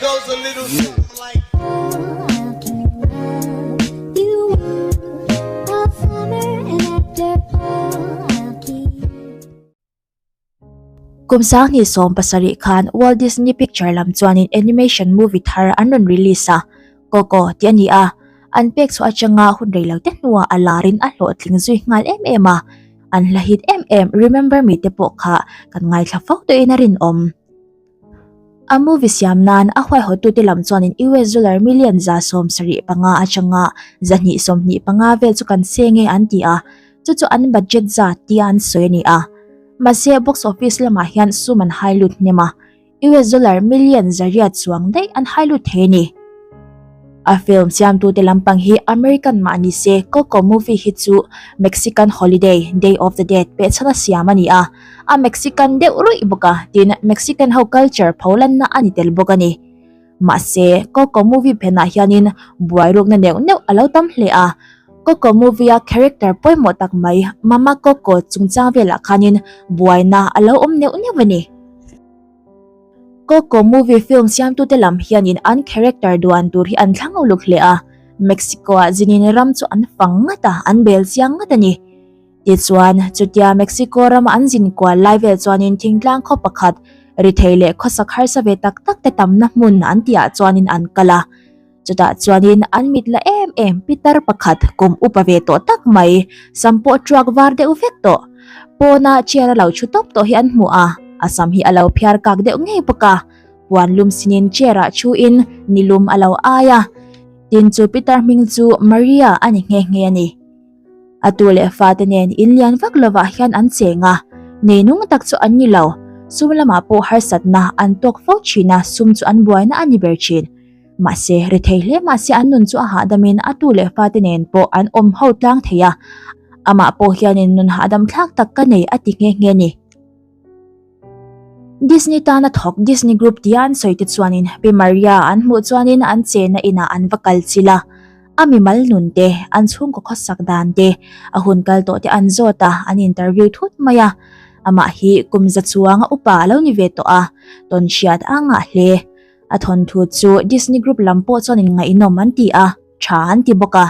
goes a little something like. Kum 2017 khan Walt Disney Picture lam chuanin animation movie thar an rawn release a, Coco tih a ni a. An pek chhuah atanga hun rei lo te hnuah a larin a hlawhtling zui nghal em em a. An hla hit em em Remember Me te pawh kha kan ngaithla fo tawhin a rinawm. A movie siam nan a huaihawttute lam chuanin US dollar million 75 atanga 225 vel chu kan seng e an ti a, chu chu an budget zat tia an sawi a ni a. Mahse box office lamah hian sum an hai lut hnem a, US dollar million 800 chuang daih an hai lut thei a ni. A film siamtute lampang hi American mah ni se Coco movie hi chu Mexican holiday, Day of the Dead pehchhan a siam a ni a, a Mexican deuh ruih bawk a, tin Mexican ho culture pholanna a ni tel bawk a ni. Mahse, Coco movie phenah hianin buai rukna neuh neuh a lo tam hle a, Coco movie a character pawimawh tak mai Mama Coco chungchang velah khanin buaina a lo awm neuh neuh a ni. Coco movie film siamtute lam hianin an character duan tur hi an thlang uluk hle a, Mexico-ah zinin ram chu an fang ngat a, an bel chiang ngat a ni. Tichuan, chutia Mexico rama an zin kual lai vel chuanin thingtlang khaw pakhat, rithei leh khawsak harsa ve tak tak te tamna hmun an tihah chuanin an kal a. Chutah chuanin an mit la em em pitar pakhat kum upa ve tawh tak mai, sam pawh truak var deuh vek tawh. Pawna chair a lo thu tawp tawh hi an hmu a, a sam hi a lo phiar kak deuh ngei bawk a. Puan lum sinin chair ah thu in nilum a lo ai a. Tin chu pitar hming chu Maria a ni nghe nghe a ni. A tu leh fate nen in lian vak lovah hian an cheng a, neinung tak chu an ni lo. Sum lamah pawh harsatna an tawk fo thin a, sum chu an buaina a ni ber thin. Mahse, rethei hle mahse an nun chu a hahdam-in a tu leh fate nen pawh an awm ho tlang thei a, amah pawh hianin nun hahdam thlak tak ka nei a ti nghe nghe a ni. Disney tana thawk Disney Group tia an sawi te chuanin Pi Maria an hmuh chuanin an chenna inah an va kal chilh a, a mimal nun te, an chhungkaw khawsak dan te, a hun kal tawh te an zawt a, an interview thut mai a. Amah hi kum za chuanga upa a lo ni ve tawh a, tawn hriat a ngah hle. A thawnthu chu Disney Group lam pawh chuanin ngaihnawm an ti a, tha an ti bawk a.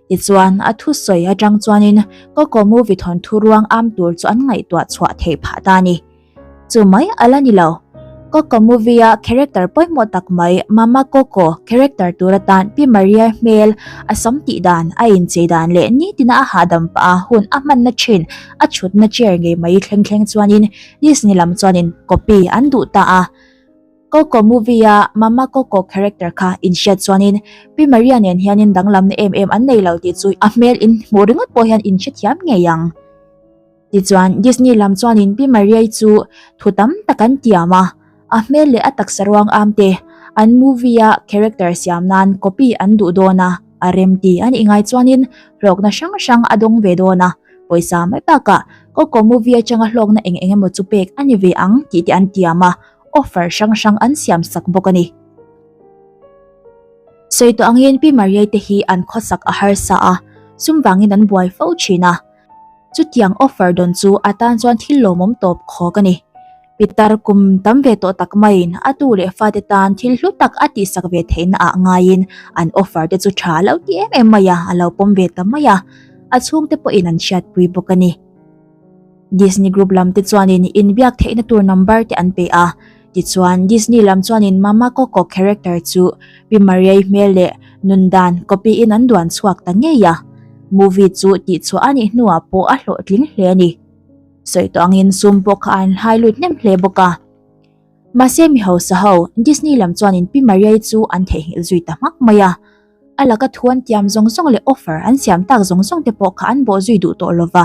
Tichuan, a thusawi atang chuanin Coco movie thawnthu ruang am tur chu an ngaihtuah chhuah theih phah ta a ni. Chu mai a la ni lo. Coco movie-a character pawimawh tak mai Mama Coco character tur atan Pi Maria hmel, a sam tih dan, a inchei dan leh nitina a hahdam pah a hun a hmanna thin a chhutna chair ngei mai thleng thleng chuanin Disney lam chuanin copy an duh ta a. Coco movie a Mama Coco character kha in hriat chuanin Pi Maria nen hianin danglamna em em an nei lo tih chu a hmel in hmuh ringawt pawh hian in hrethiam ngei ang. Tichuan Disney lam chuanin Pi Maria-i chu thu tam tak an tiam a, a hmel leh a taksa ruang am te an movie a character siam nan copy an duh dawn a, a rem ti a nih ngai chuanin hlawkna hrang hrang a dawng ve dawn a, pawisa mai bakah Coco movie atanga hlawkna eng eng emaw chu pek a ni ve ang tih te an tiam a. offer hrang hrang an siam sak bawk a ni. Sawi tawh angin Pi Mariai te hi an khawsak a harsa a, sum vangin an buai fo thin a. Chutiang offer dawn chu a tan chuan thil lawmawm tawp khawk a ni. Pitar kum tam ve tawh tak maiin a tu leh fate tan thil hlu tak a tihsak ve theihna ah ngaiin an offer te chu tha a lo ti em em mai a, a lo pawm ve ta mai a. A chhungte pawhin an hriatpui bawk a ni. Disney Group lam te chuanin inbiak theihna tur number te an pe a, tichuan Disney lam chuanin Mama Coco character chu Pi Mariai hmel leh nun dan copy in an duan chhuak ta ngei a, movie chu tihchhuah a nih hnuah pawh a hlawhtling hle a ni. Sawi tawh angin sum pawh kha an hlai lut hnem hle bawk a. Mahse mi hausa ho Disney lam chuanin Pi Mariai chu an theihnghilh zui ta hmak mai a. A laka thu an tiam zawng zawng leh offer an siam tak zawng zawng te pawh kha an bawh zui duh tawh lova.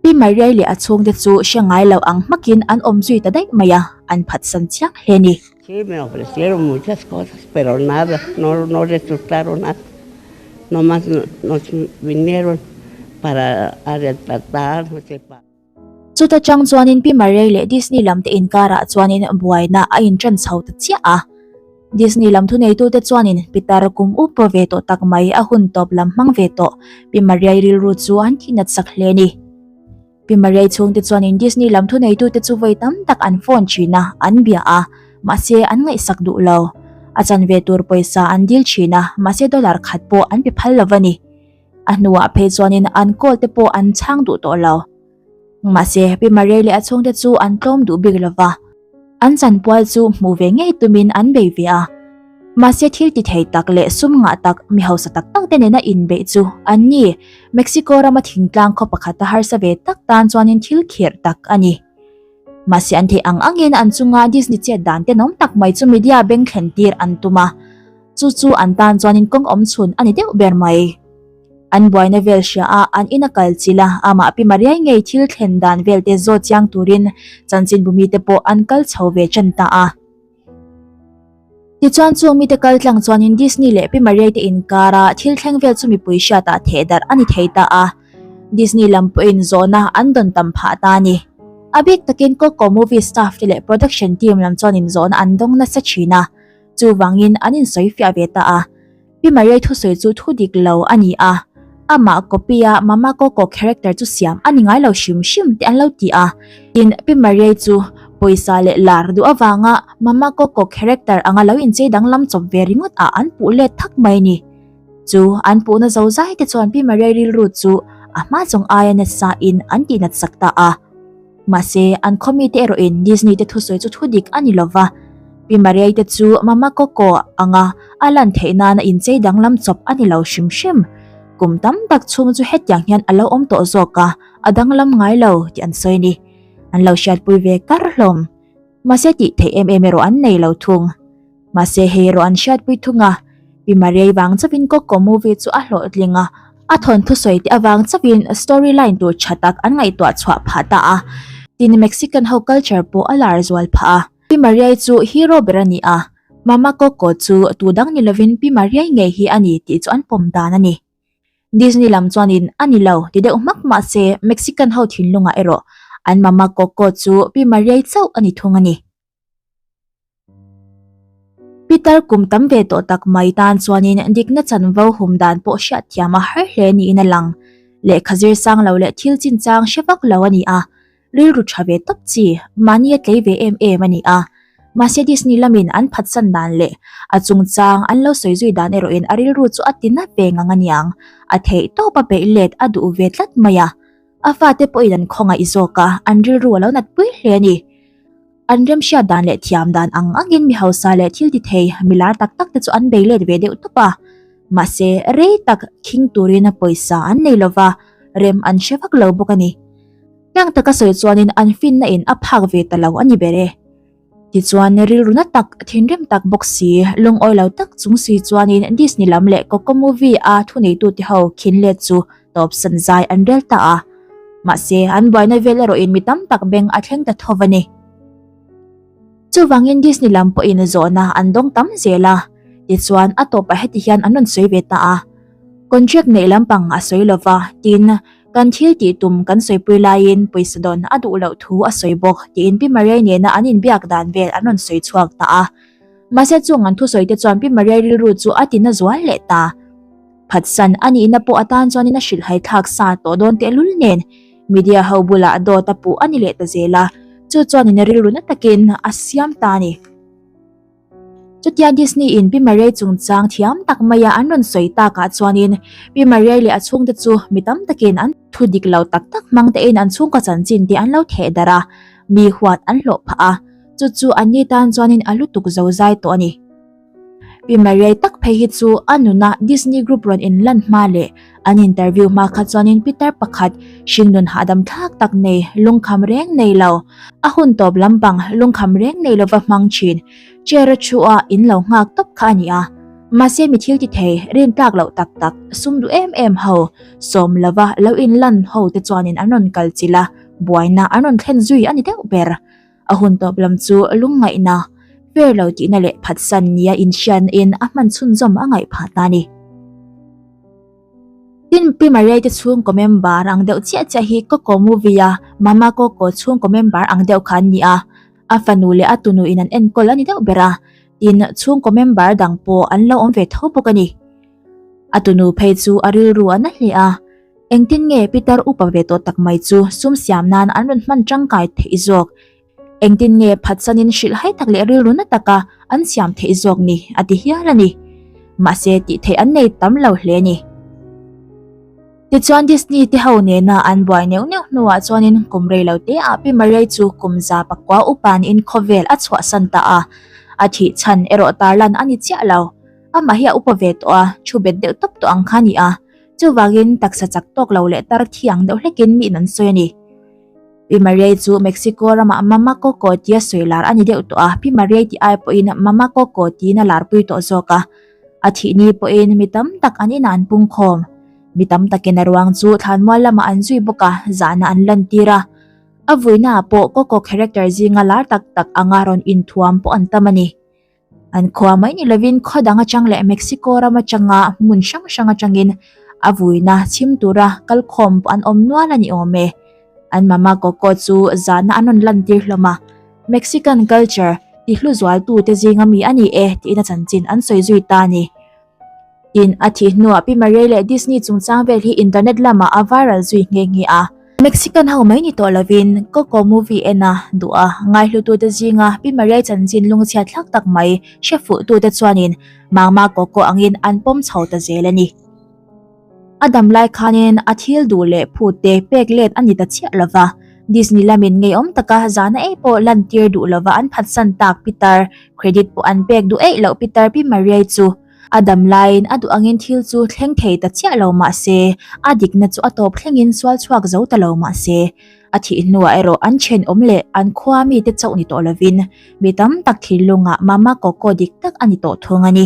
Pi Mariai leh a chhungte chu hre ngai lo ang hmakin an awm zui ta daih mai a, an phatsan chiang hle a ni. Sí, me ofrecieron muchas cosas, pero nada, no, no resultaron nada. Nomás nos vinieron para arrebatarnos. Chuta chang chuanin Pi Mariai leh Disney lam te inkarah chuanin buaina a inṭan chho ta chiah a. Disney lam thuneitute chuanin Pitar kum upa ve tawh tak mai a hun tawp lam hmang ve tawh Pi Mariai rilru chu an tih nat sak hle a ni. Pi Mariai chhungte chuanin Disney lam thuneitute chu vawi tam tak an phone thin a, an bia a, mahse an ngaihsak duh lo. A chanve tur pawisa an dil thin a, mahse dollar khat pawh an pe phal lo a ni. A hnuah phei chuanin an call te pawh an chhang duh tawh lo. Mahse, Pi Maria leh a chhungte chu an tlawm duh bik lo va, an chanpual chu hmuh ve ngei tumin an bei ve a. Mahse thil ti thei tak leh sum ngah tak mi hausa tak tak te nena inbeih chu an ni. Mexico rama thingtlang khaw pakhata harsa ve tak tan chuanin thil khirh tak a ni. Mahse an theih ang angin an chunga Disney chet dan tenawm tak mai chu media beng thlen tir an tum a, chu chu an tan chuanin kawng awm chhun a ni deuh ber mai. An buaina vel hria a, an in a kal chilh a, amah Pi Mariai ngei thil thlen dan vel te zawt chiang turin chanchinbu mite pawh an kal chho ve tan ta a. Tichuan chung mite kal tlang chuanin Disney leh Pi Mariai te inkara thil thleng vel chu mipui hriatah theh darh a ni thei ta a, Disney lam pawhin zawhna an dawn tam phah ta a ni. A bik takin Coco movie staff te leh production team lam chuanin zawhna an dawng nasa thin a, chuvangin an insawifiah ve ta a. Pi Mariai thusawi chu thu dik lo a ni a, amah copy a Mama Coco character chu siam a ni ngai lo hrim hrim tih an lo ti a. Tin, Pi Mariai chu pawisa leh lar duh avanga Mama Coco character anga lo inchei danglam chawp ve ringawt ah an puh let thak mai a ni. Chu an puhna zozai te chuan Pi Mariai rilru chu a hma zawng aia nasa in an tihnat sak ta a. Mahse, an khaw mite erawhin Disney te thusawi chu thudik a ni lova, Pi Mariai te chu Mama Coco anga a lan theih nana inchei danglam chawp a ni lo hrim hrim. Kum tam tak chhung chu hetiang hian a lo awm tawh zawk a, a danglam ngai lo tih an sawi a ni. An lo hriatpui ve kar hlawm. Mahse tih theih em em erawh an nei lo thung. Mahse hei erawh an hriatpui thung a, Pi Mariai vang chauhin Coco movie chu a hlawhtling a, a thawnthu sawi te avang chauhin story line tur tha tak an ngaihtuah chhuah phah ta a, tin Mexican ho culture pawh a lar zual phah a. Pi Mariai chu hero ber a ni a, Mama Coco chu tu dang ni lovin Pi Mariai ngei hi a ni tih chu an pawm dan a ni. Disney lam chuanin a ni lo ti deuh hmak mah se Mexican ho thinlungah erawh an Mama Coco chu Pi Mariai chauh a ni thung a ni. Peter kum tam ve tawh tak mai tan chuanin dikna chanvo hum dan pawh hriat thiam a har hle niin a lang. Lehkha zir sang lo leh thil chinchang hre vak lo a ni a, rilru tha ve tawp chi, mahni a tlei ve em em a ni a. Mahse Disney lamin an phatsan dan leh a chungchang an lo sawi zui dan erawhin a rilru chu a ti na ve ngang a niang, a theih tawp a beih let a duh ve tlat mai a. A fate pawhin an khawngaih zawk a, an rilru a lo nat pui hle a ni. An remhriat dan leh thiam dan ang angin mi hausa leh thil ti thei mi lar tak tak te chu an bei let ve deuh tawp a. Mahse, rei tak khing turin pawisa an nei lova, rem an hre vak lo bawk a ni. Heng taka sawi chuanin an finna in a phak ve ta lo a ni ber e. Tichuan, rilru na tak, thinrim tak bawk si, lungawi lo tak chung si chuanin Disney lam leh Coco movie a thuneitute ho khin let chu tawpsan zai an rel ta a. Mahse, an buaina vel erawhin mi tam tak beng a thleng ta tho a ni. Chuvangin Disney lam pawhin zawhna an dawng tam zel a, tichuan a tawpah heti hian an rawn sawi ve ta a. Contract neih lampang a sawi lo va, tin, kan thil tih tum kan sawipui laiin pawisa dawn a duh loh thu a sawi bawk tiin Pi Mariai nena an inbiak dan vel an rawn sawi chhuak ta a. Mahse chung an thusawi te chuan Pi Mariai rilru chu a tina zual leh ta. Phatsan a nihna pawh atan chuanin a hrilhhai thlak sa tawh dawn tehlul nen media ho bulah dawt a puh a ni leh ta zel a, chu chuanin rilru na takin a siam ta a ni. Chutia Disney in Pi Mariai chungchang thiam tak maia an rawn sawi takah chuanin Pi Mariai leh a chhungte chu mi tam takin an thu dik lo tak tak hmang tein an chhungkaw chanchin te an lo theh darh a, mi huat an hlawh phah a, chu chu anni tan chuanin a lutuk zozai tawh a ni. Pi Mariai tak phei hi chu a nuna Disney Group rawn inlan hma leh an interview hma kha chuanin pitar pakhat hringnun hahdam thlak tak nei lungkham reng nei lo, a hun tawp lampang lungkham reng nei lova hmang thin chair a thu a in lo nghak tawp kha a ni a. Mahse mi thil ti thei rin tlak loh tak tak sum duh em em ho sawm lova lo inlan ho te chuanin an rawn kal chilh a, buaina an rawn thlen zui a ni deuh ber. A hun tawp lam chu lungngaihna, fair lo tihna leh phatsan nia inhriatna in a hman chhunzawm a ngaih phah ta a ni. Tin, Pi Mariai te chhungkaw member ang deuh chiah chiah hi Coco movie a Mama Coco chhungkaw member ang deuh kha an ni a, a fanu leh a tunu in an enkawl a ni deuh ber a, tin, chhungkaw member dang pawh an lo awm ve tho bawk a ni. A tunu phei chu a rilru a na hle a. Engtin nge Peter upa ve tawh tak mai chu sum siam nan an rawn hman tangkai theih zawk? Engtin nge phatsanin hrilhhai tak leh rilru na taka an siam theih zawk ni a ti hial a ni. Mahse tih theih an nei tam lo hle a ni. Tichuan Disney te ho nena an buai neuh neuh hnuah chuanin kum rei lo te ah Pi Maria chu kum za pakua upa niin khawvel a chhuahsan ta a. A thih chhan erawh tarlan a ni chiah lo. Amah hi a upa ve tawh a, thu bet deuh tawp tawh ang kha a ni a. Chuvangin taksa chak tawk lo leh tar thiang deuh hlekin miin an sawi a ni. Pi Mariai chu Mexico ramah Mama Coco tia sawi lar a ni deuh tawh a, Pi Mariai tih ai pawhin Mama Coco tiin a larpui tawh zawk a. A thih ni pawhin mi tam tak an inah an pungkhawm. Mi tam takin a ruang chu thlanmual lamah an zui bawk a, zahna an lantir a. A vuinaah pawh Coco character zinga lar tak tak anga rawn inthuam pawh an tam a ni. An khua mai ni lovin khaw dang atang leh Mexico ram atanga hmun hrang hrang atangin a vuina chhim tura kalkhawm pawh an awm nual a ni awm e. An mama Coco chu zahna an rawn lantir hlawm a, Mexican culture ti hlu zualtute zinga mi a ni e tiin a chanchin an sawi zui ta a ni. Tin, a thih hnuah Pi Maria leh Disney chungchang vel hi internet lamah a viral zui nghe nghe a. Mexican ho mai ni tawh lovin Coco movie en a duh a, ngaihlutute zinga Pi Maria chanchin lungchhiat thlak tak mai hre fuhtute chuanin Mangma Coco angin an pawm chho ta zel a ni. A dam lai khanin a thil duh leh phut te pek let a ni ta chiah lova, Disney lamin ngeiawm taka zahna ei pawh lantir duh lova an phatsan tak Peter, credit pawh an pek duh eih loh Peter Pi Mariai chu a dam laiin a duh angin thil chu thleng thei ta chiah lo mah se, a dikna chu a tawp thlengin sual chhuak zo ta lo mah se, a thih hnuah erawh an thenawm leh an khua mite chauh ni tawh lovin mi tam tak thinlungah Mama Coco dik tak a ni tawh thung a ni.